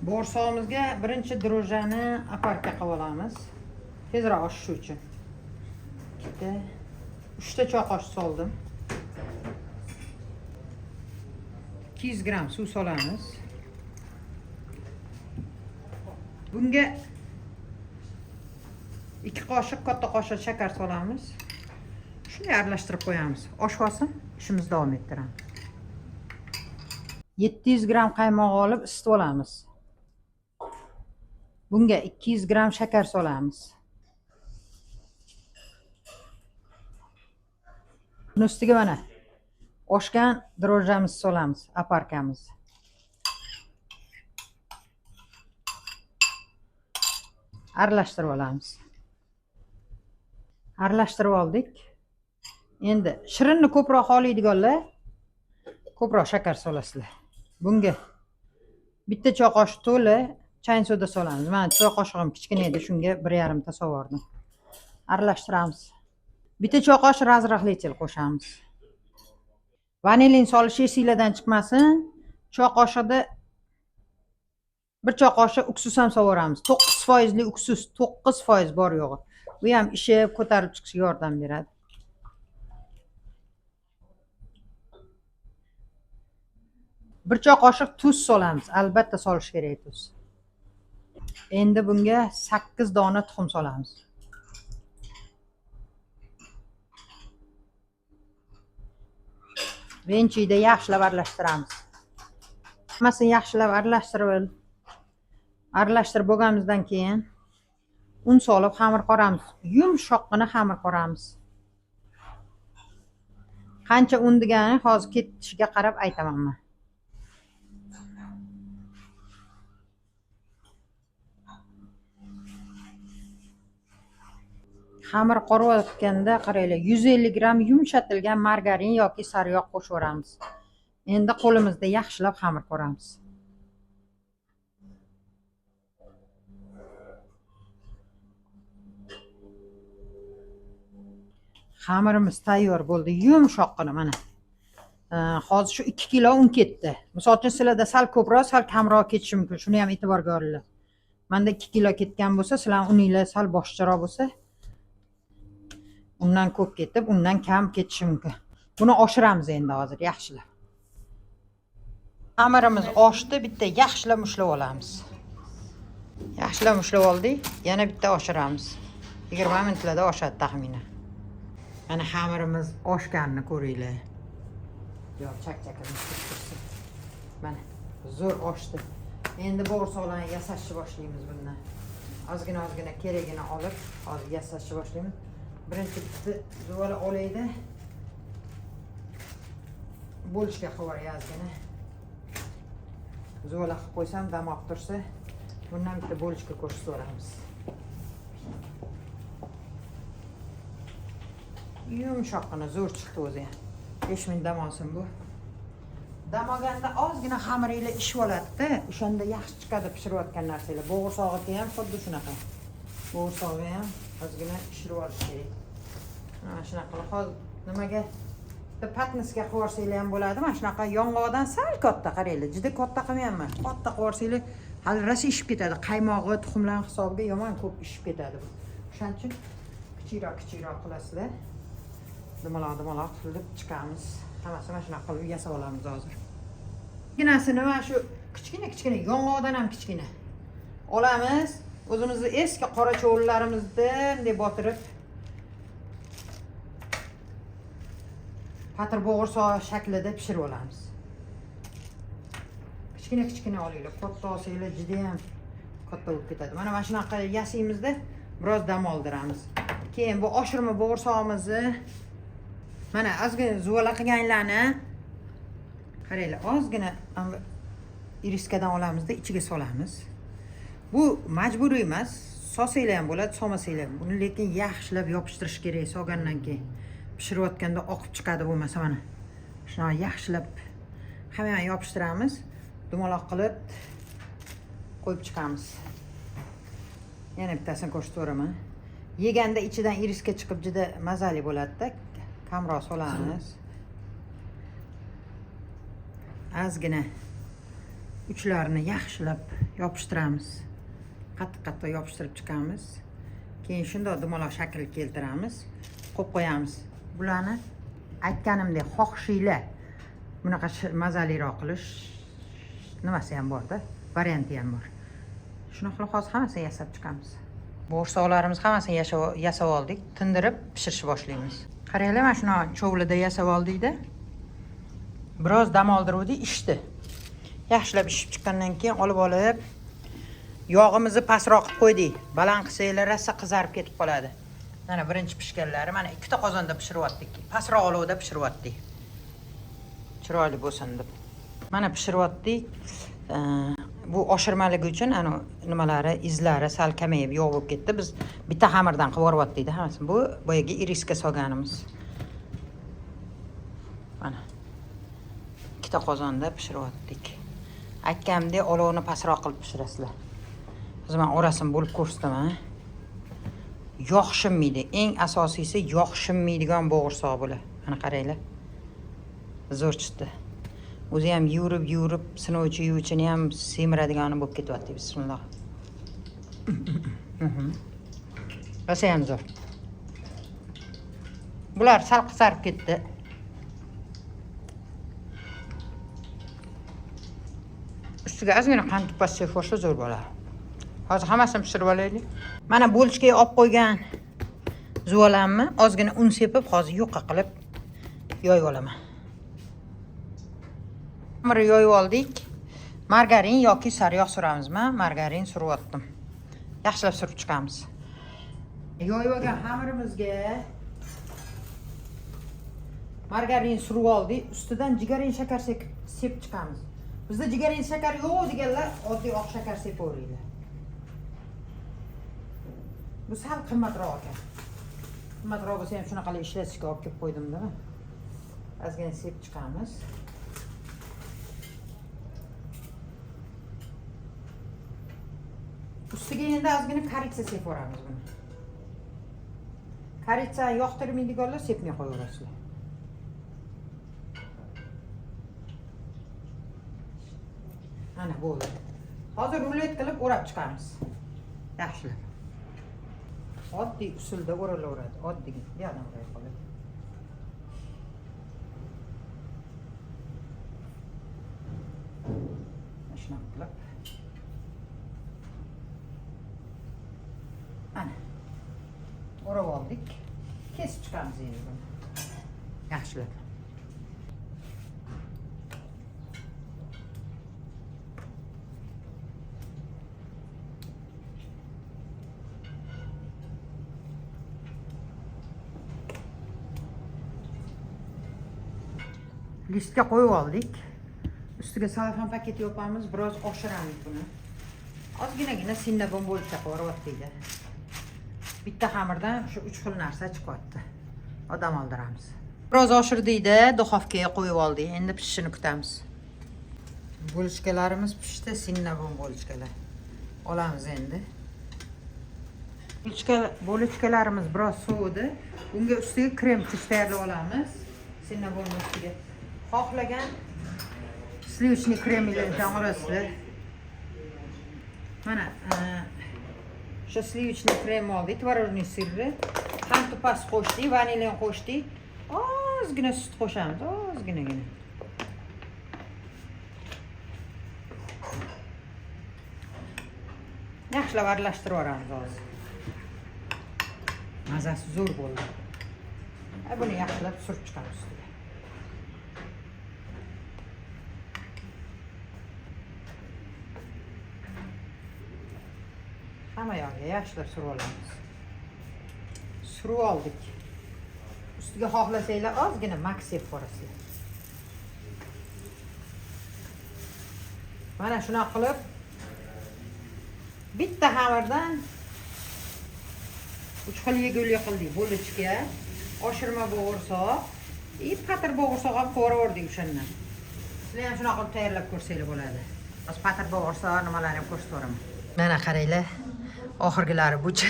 Bo'rsog'imizga birinchi drojjani oparka qilib olamiz. Tezroq oshishi uchun. Ikkita, uchta choy qoshiq soldim. 200 gramm suv solamiz. Bunga 2 qoshiq katta qoshiq shakar solamiz. Shunday aralashtirib qo'yamiz. Oshib olsin, ishimizni davom ettiramiz. 700 gramm qaymoq olib isitib olamiz. Bunga 200 gramm shakar solamiz. Buni ustiga mana oshgan drojjamizni solamiz, oparkamiz. Aralashtirib olamiz. Aralashtirib oldik. Endi shirinni ko'proq xohlaydiganlar ko'proq shakar solasizlar. Bunga bitta choy qoshiq to'la chayn soda solamiz. Mana choy qoshig'im kichkina edi, shunga 1,5 ta solvordim. Aralashtiramiz. Bitta choy qoshiq razрыхлитель qo'shamiz. Vanilin solish esinglardan chiqmasin. Choy qoshiqda 1 choy qoshiq uksus ham solvoramiz. 9%li uksus, 9% bor yo'g'i. Bu ham ishib ko'tarilib chiqishiga yordam beradi. 1 choy qoshiq tuz solamiz. Albatta solish kerak tuz. Endi bunga 8 dona tuxum solamiz. Venchiyda yaxshilab aralashtiramiz. Hammasini yaxshilab aralashtirib bo'lganimizdan keyin un solib xamir qoramiz. Yumshoqqina xamir qoramiz. Qancha un degani hozir ketishiga qarab aytaman men. Xamir qorayotganda qaranglar, 150 gramm yumshatilgan margarin yoki sariyog' qo'shib yuboramiz. Endi qo'limizda yaxshilab xamir qoramiz. Xamirimiz tayyor bo'ldi, yumshoqqina mana. Hozir shu 2 kilo un ketdi. Misol uchun sizlarda sal ko'proq, sal kamroq ketishi mumkin. Shuni ham e'tiborga olinglar. Menda 2 kilo ketgan bo'lsa, sizlarning uninglar sal boshqacharoq bo'lsa, undan ko'p ketib, undan kam ketishi mumkin. Buni oshiramiz endi hozir yaxshilab. Xamirimiz oshdi, bitta yaxshilab mushlab olamiz. Yaxshilab mushlab oldik, yana bitta oshiramiz. 20 minutlarda oshadi taxminan. Mana xamirimiz oshganini ko'ringlar. Yo, chak-chakimiz tursin. Mana zo'r oshdi. Endi bo'g'irsoqlarni yasashni boshlaymiz bundan. Ozgina ozgina keragini olib, hozir yasashni boshlaymiz. Birinchi bitta zuvala olaydi. Bo'lishga qilib yuboray ozgina. Zuvala qilib qo'ysam dam olib tursa, bundan bitta bo'lishga qo'shib yuboramiz. Yumshoqqina zo'r chiqdi o'zi ham. 5 minut dam olsin bu. Dam olganda ozgina xamiringlar ishib oladi-da, o'shanda yaxshi chiqadi pishirayotgan narsalar. Bo'g'irsog'iki ham xuddi shunaqa. Bo'g'irsog'i ham ozgina pishirib olish kerak. Mana shunaqa qilib hozir nimaga bitta patnisga qilib yuborsanglar ham bo'ladi. Mana shunaqa yong'oqdan sal katta qaranglar, juda katta qilmayapman. Katta qilib yuborsanglar hali rosa ishib ketadi. Qaymog'i, tuxumlar hisobiga yomon ko'p ishib ketadi bu. O'shaning uchun kichikroq kichikroq qilasizlar. Dumaloq dumaloq qilib chiqamiz. Hammasi mana shunaqa qilib yasab olamiz hozir. Kichkinasini mana shu kichkina kichkina yong'oqdan ham kichkina olamiz. O'zimizni eski qora chovullarimizni bunday botirib patir bo'g'irsoq shaklida pishirib olamiz. Kichkina kichkina olinglar, katta olsanglar juda ham katta bo'lib ketadi. Mana mana shunaqa yasaymizda biroz dam oldiramiz. Keyin bu oshirma bo'g'irsog'imizni mana ozgina zuvala qilganlarni qaranglar, ozgina iriskadan olamizda ichiga solamiz. Bu majburiy emas, solsanglar ham bo'ladi, solmasanglar ham. Buni lekin yaxshilab yopishtirish kerak solgandan keyin. Pishirayotganda oqib chiqadi bo'lmasa mana. Shunaqa yaxshilab hammani yopishtiramiz, dumaloq qilib qo'yib chiqamiz. Yana bittasini qo'shib ko'raman. Yeganda ichidan iriska chiqib juda mazali bo'ladi-da. Kamroq solamiz. Ozgina Uchlarini yaxshilab yopishtiramiz. Qattiq qattiq yopishtirib chiqamiz. Keyin shundoq dumaloq shakl keltiramiz, qo'yib qo'yamiz. Bularni aytganimdek xohishinglar bunaqa mazaliroq qilish nimasi ham borda, varianti ham bor. Shunaqa qilib hozir hammasini yasab chiqamiz. Bo'g'irsoqlarimiz hammasini yasab oldik. Tindirib pishirishni boshlaymiz. Qaranglar, mana shuni chovlida yasab oldikda. Biroz dam oldiruvdik, ishdi. Yaxshilab ishib chiqqandan keyin olib olib yog'imizni pastroq qilib qo'ydik. Baland qilsanglar rosa qizarib ketib qoladi. Mana birinchi pishganlari, mana ikkita qozonda pishiryaptik. Pastroq olovda pishiryaptik. Chiroyli bo'lsin deb. Mana pishiryaptik. Bu oshirmaligi uchun ana nimalari, izlari sal kamayib yo'q bo'lib ketdi. Biz bitta xamirdan qilib yuboryaptik-da hammasini. Bu boyagi iriska solganimiz. Mana ikkita qozonda pishiryaptik. Aytganimdek, olovni pastroq qilib pishirasizlar. Hozir men orasini bo'lib ko'rsataman. Yog' shimmaydi. Eng asosiysi yog' shimmaydigan bo'g'irsoq bular. Mana qaranglar. Zo'r chiqdi. O'zi ham yurib, yurib, sinovchi yuvchini ham semiradigani bo'lib ketyapti. Bismillah. Rosa ham zo'r. Bular sal qizarib ketdi. Ustiga ozgina qand tupasi qo'shsa zo'r bo'ladi. Hozir hammasini pishirib olaylik. Mana bo'lchkaga olib qo'ygan zuvalamni ozgina un sepib, hozir yuqa qilib yoyib olaman. Xamir yoyib oldik. Margarin yoki sariyog' suramiz. Men margarin suryaptim. Yaxshilab surib chiqamiz. Yoyib olgan xamirimizga margarin surib oldik. Ustidan jigarrang shakar sepib chiqamiz. Bizda jigarrang shakar yo'q deganlar oddiy oq shakar sepaveringlar. Bu sal qimmatroq ekan. Qimmatroq bo'lsa ham shunaqa qilib ishlatishga olib kelib qo'ydim-da. Ozgina sepib chiqamiz. Ustiga endi ozgina koritsa sepib yuboramiz buni. Koritsa yoqtirmaydiganlar sepmay qo'yaverasizlar. Mana bo'ldi. Hozir rulet qilib o'rab chiqamiz. Yaxshilab. Oddiy usulda o'ralaveradi, oddiygina. Bu yoqdan o'ray qoladi. Shunaqa qilib. Ana. O'rab oldik. Kesib chiqamiz endi buni. Yaxshilab. Listga qo'yib oldik. Ustiga salafan paket yopamiz, biroz oshiramiz buni. Ozginagina sinnabon bo'lib chiqyapti. Bitta xamirdan shu 3 xil narsa chiqyapti. Odam oldiramiz. Biroz oshirdikda, duxovkaga qo'yib oldik. Endi pishishini kutamiz. Bo'lishkalarimiz pishdi, sinnabon bo'lishkalar. Olamiz endi. Bo'lishkalarimiz biroz sovidi. Unga ustiga krem tish tayyorlab olamiz. Sinnabon ustiga. Xohlagan sливочный krem bilan olasizlar. Mana, o'sha sливочный krem oldik, tворожный sirni. Qand tupasi qo'shdik, vanilin qo'shdik. Ozgina sut qo'shamiz, ozginagina. Yaxshilab aralashtirib yuboramiz hozir. Mazasi zo'r bo'ldi. Buni yaxshilab surib chiqamiz ustiga. Hamma yog'iga yaxshilab surib olamiz. Surib oldik. Ustiga xohlasanglar ozgina mak sepib yuborasizlar. Mana shunaqa qilib bitta xamirdan 3 xil yegulik qildik. Bo'lichka, oshirma bo'g'irsoq, patir bo'g'irsoq ham qo'yib o'shandan. Sizlar ham shunaqa qilib tayyorlab ko'rsanglar bo'ladi. Hozir patir bo'g'irsoq nimalarni ham ko'rsatib yuboraman. Mana qaranglar. Oxirgilari buchi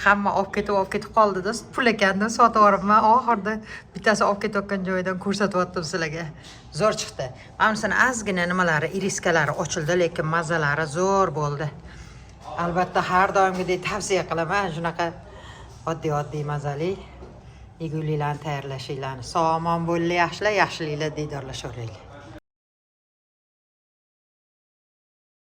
hamma olib ketib, olib ketib qoldida, pul ekanda sotib yuboribman. Oxirida bittasi olib ketayotgan joyidan ko'rsatyaptim sizlarga. Zo'r chiqdi. Mana bunisini ozgina nimalari, iriska lari ochildi, lekin mazalari zo'r bo'ldi. Albatta, har doimgidek tavsiya qilaman shunaqa oddiy oddiy mazali yeguliklarni tayyorlashinglarni. Sog' omon bo'linglar, yaxshilar, yaxshiliklar, diydorlashaveraylik.